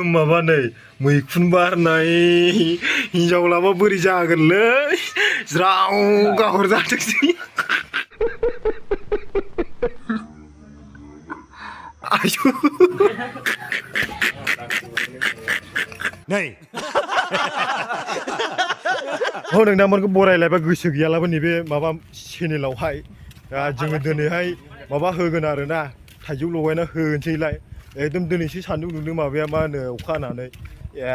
माबा नै मैखुन बारनाय हिनजाव लाबा बोरै जागोनलै ज्राव गाहर जाथोंसै आयु नै हो नोंथांमोनखौ बरायलायबा गोसो गैयालाबो नैबे माबा चेनेलावहाय जोङो दिनैहाय माबा होगोन आरोना थाइजौ लगायना होनोसैलाय एकदम दिनैसो सान्दुं दुंदों माबाया मा होनो अखा हानानै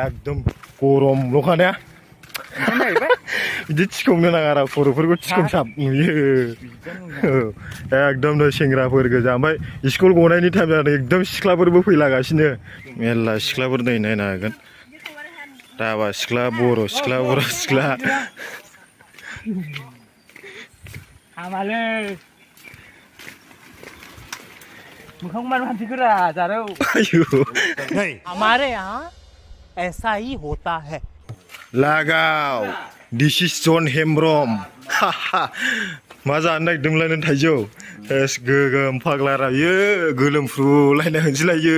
एकदम गरमल'खाना बिदि थिखंनो नाङा आरो खर'फोरखौ थिखंसाब नुयो एकदम सेंग्राफोर गोजा ओमफ्राय स्कुल गनायनि टाइम जादों एकदम सिख्लाफोरबो फैलागासिनो मेरला सिख्लाफोर नै नायनो हागोन दाबा सिख्ला बर' सिख्ला हामालै हमारे यहाँ ऐसा ही होता है लागाव दिस इज जन हेम्ब्रम मा जानो नागिरदोंमोनलाय नों थाइजौ गोगोम फाग्ला रायो गोलोमफ्रुलायना होनसैलायो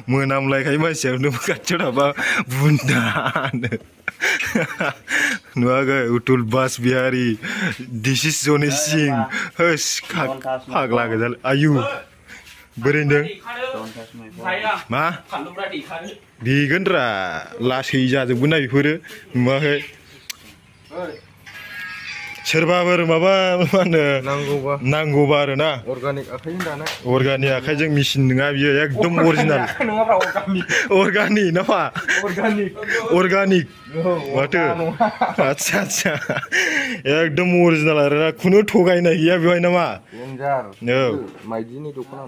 मोनामलायखायो मानसिया खाथियाव थाबा बुन्दानो नुवाखै उतुल बास बिहारि दिस इज जनि सिं होस फाग्ला गोजालै आयु बोरै होनदों मा देगोनरा लासै जाजोबगोन ना बेफोरो नुवाखै सोरबाफोर माबा मा होनो नांगौबा आरोना अर्गानिक आखाइजों दानाय अर्गानिक आखाइजों मेचिन नङा बियो एकदम अरिजिनाल अर्गानिक नामा अर्गानिक माथो आच्छा एकदम अरिजिनाल आरोना खुनु थगायनाय गैया बेवहाय नामा औ माइदिनि दख'ना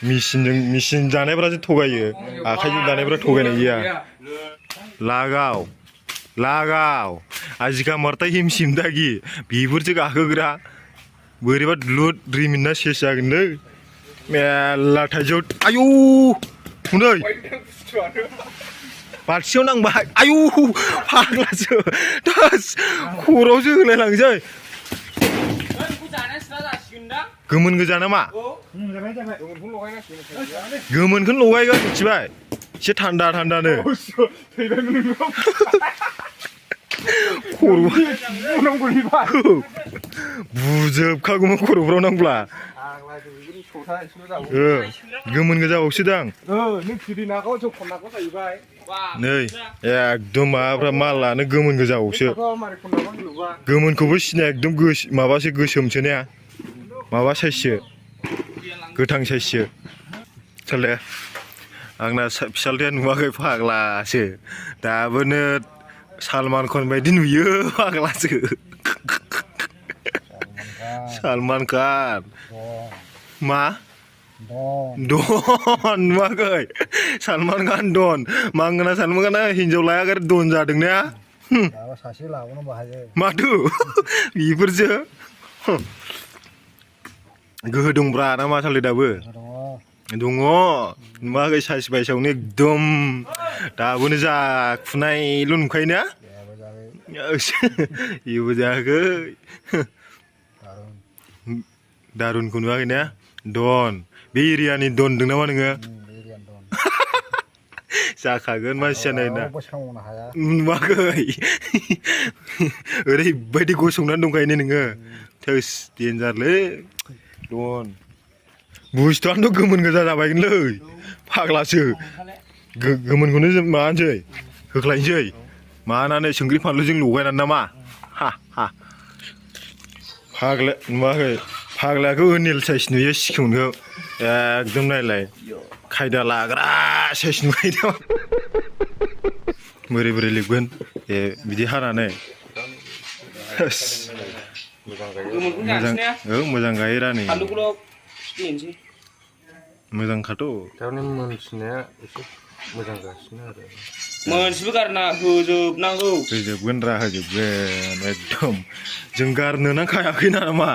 मेचिन दानायफ्रासो थगायो आखाइजों दानायफ्रा थगायनाय गैया लागाव आजिखा मारता हिमसिम दागि बेफोरसो गाखोग्रा बोरैबा लुद रिमिनना सेस जागोनलै मेरला थाइजौ आयु हनै बाथियाव नांबाय आयु फाग्लासो खर'आवसो होलायलांसै गोमोन गोजा नामा गोमोनखौनो लगायगोन मिथिबाय एसे थान्दानो बुजोबखागौमोन खर'फ्राव नांब्ला गोमोन गोजाबावसो दां नै एकदम माबाफ्रा मालानो गोमोन गोजाबावसो गोमोनखौबो सिनाया एकदम माबासो गोसोमसो ने माबा साइससो गोथां साइससो साले आंना फिसाज्लाया नुवाखै फाग्लासो दाबोनो सलमान खान बायदि नुयो फाग्लासो सलमान खान मा डन नुवाखै सलमान खान डन मांगोना सलमान खाना हिनजाव लायाखै डन जादों ने माथो बेफोरसो गोहो दंब्रा ना मा सालै दाबो दङ नुवाखै साइस बायसावनो एकदम दाबोनो जाखुनायल' नुखायो ना जेबो जायाखै दारुनखौ नुवाखै ना डन बे एरियानि डन होनदों नामा नोङो जाखागोन मानसिया नायना नुवाखै ओरैबायदि गसंनानै दंखायो नोङो थोस देन्जारलै डन बुस्थुआनोथ' गोमोन गोजा जाबायगोनलै फाग्लासो गोमोनखौनो माबानोसै होख्लायनोसै मानानै संख्रि फानलुजों लगायनानै नामा फाग्ला नुवाखै फाग्लाखौ निल साइस नुयो सिखौनो एकदम नायलाय खायदा लाग्रा साइस नुखायो बोरै लिरगोन बिदि हानानै मोजां गायो रानि मोजांखाथ' थारमाने मोनथिनाया एसे मोजां जासिनो आरो मोनसेबो गारना होजोबनांगौ होजोबगोन एकदम जों गारनो नांखायाखै नामा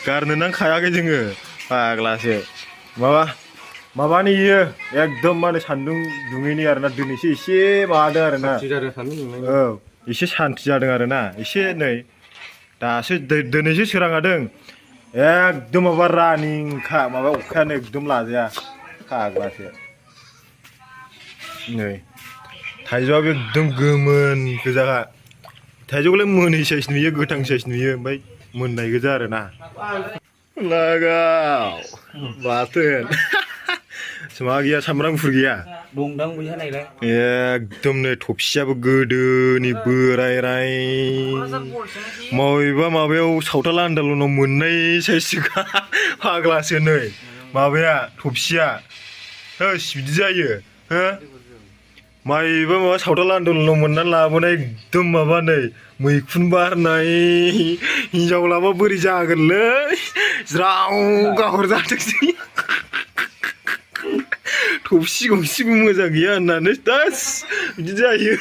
गारनो नांखायाखै जोङो फाग्लासो माबानि इयो एकदम माने सान्दुं दुङैनि आरोना दिनैसो एसे माबादों आरोना औ एसे सान्थि जादों आरोना एसे नै दासो दिनैसो सोरांहादों एकदम माबा रानिंखा माबा अखायानो एकदम लाजाया फाग्लासो नै थाइजौआबो एकदम गोमोन गोजाखा थाइजौखौलाय मोनै साइज नुयो गोथां साइज नुयो ओमफ्राय मोननाय गोजा आरोना लागाव बाथोन मा गैया सामब्राम गुफुर गैया Dongdang punya này đây. एकदम नै थफसियाबो गोदोनि बोराय माबेबा माबायाव सावथाल आन्दालनाव मोननाय साइजखा फाग्लासो नै माबाया थफसिया होस बिदि जायो हो माबेबा माबा सावथाल आन्दालनाव मोननानै लाबोनाय एकदम माबा नै मैखुन बारनाय हिनजाव लाबा बोरै जागोनलै ज्राव गाहर जाथोंसै थफसि गंसेबो मोजां गैया होननानै दास बिदि जायो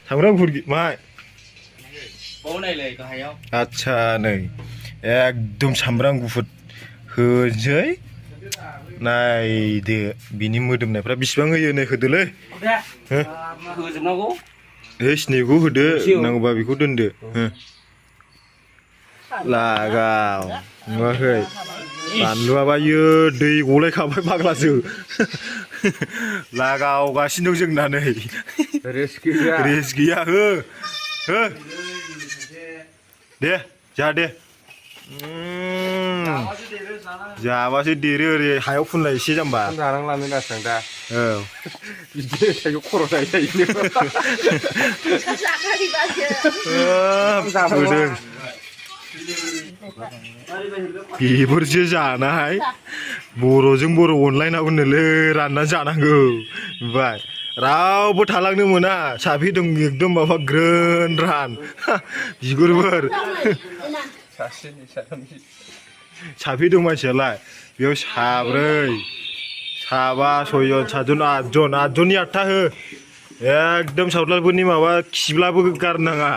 सामब्राम गुफुर मा Bố này là có hay không? आच्छा नै एकदम सामब्राम गुफुर होनोसै नायदो बिनि मोदोमनायफ्रा बिसिबां होयो नै होदोलै Ok. Hư giùm nó gỗ. सिनिखौ होदो नांगौबा बेखौ दोनदो लागाव नुवाखै बानलुआबायो दै गलायखाबाय फाग्लासो लागावगासिनो दं जोंना नै रेस गैया हो दे जा दे जाबासो देरो ओरै हायाव फुनलाय एसे जाम्बा जानांलानो नासां दा औ बिदि थाइजौ खर' जायो होदों बेफोरसो जानाय बर'जों बर' अनलायनांगौनोलै रानना जानांगौ ओमफ्राय रावबो थालांनो मोना साफि दं एकदम माबा ग्रोन रान बिगुरफोर साफि दं मानसियालाय बेयाव साब्रै साबा सयजन सातजन आठजननि 8था हो एकदम सावथालफोरनि माबा खिब्लाबो गारनाङा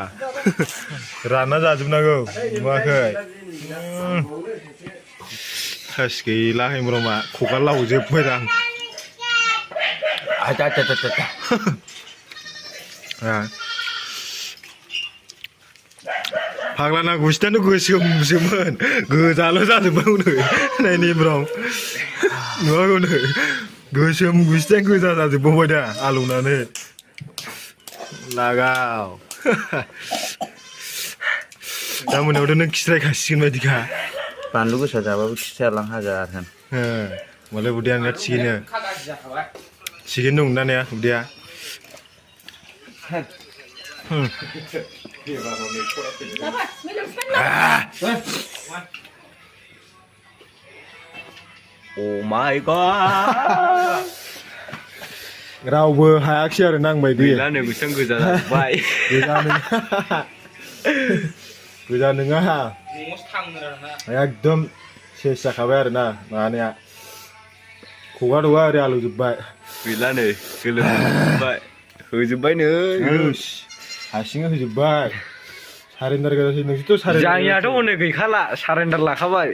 रानना जाजोबनांगौ नुवाखै थोस गैला हेमब्रमा खगा लावजोब्बाय आं फाग्लाना गुस्थियानो गोसोमसोमोन गोजाल' जाजोब्बाय हनै नायनि ब्रम नुवाखै नै गोसोम गुस्थियानो गोजा जाजोबबावबाय दा आलौनानै लागाव दा मोनायावथ' नों खिस्रायखासिगोन बायदिखा बानलु गोसा जाबाबो खिथायालां हाजार होन मालाय उदैया नोंना थिगैनो थिगैनो दं ना उदैया Oh my god रावबो हायाखिसै आरो नांबायदि गैलानो बेसेबां गोजा जाबाय गोजा नङा Mos thằng rồi nè. एकदम सेस जाखाबाय आरोना माबानाया खगा दगा ओरै आलौजोब्बाय गैलानो गोलोमजोब्बाय होजोब्बाय नै हारसिङै होजोब्बाय सारेन्डार गोजासै नोंसोरथ' सारेन्डार जाङियाथ' हनै गैखाला सारेन्डार लाखाबाय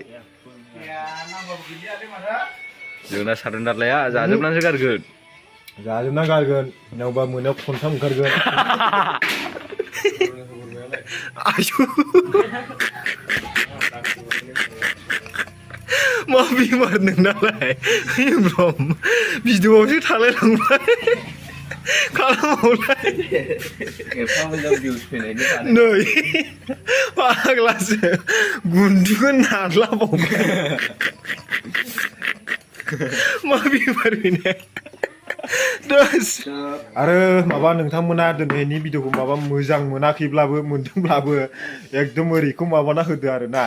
जोंना सारेन्डार लाया जाजोबनानैसो गारगोन जाजोबना गारगोन नावबा मोनायाव खनथाम ओंखारगोन आयु मा बेमार नोंनालाय ब्रम भिडिअआवसो थालायलांबाय खालामावलाय नै फाग्लासो गुन्दैखौ नारलाबावबाय मा बेमार बेनो आरो माबा नोंथांमोना दिनैनि भिडिअखौ माबा मोजां मोनाखैब्लाबो मोनदोंब्लाबो एकदम ओरैखौ माबाना होदो आरोना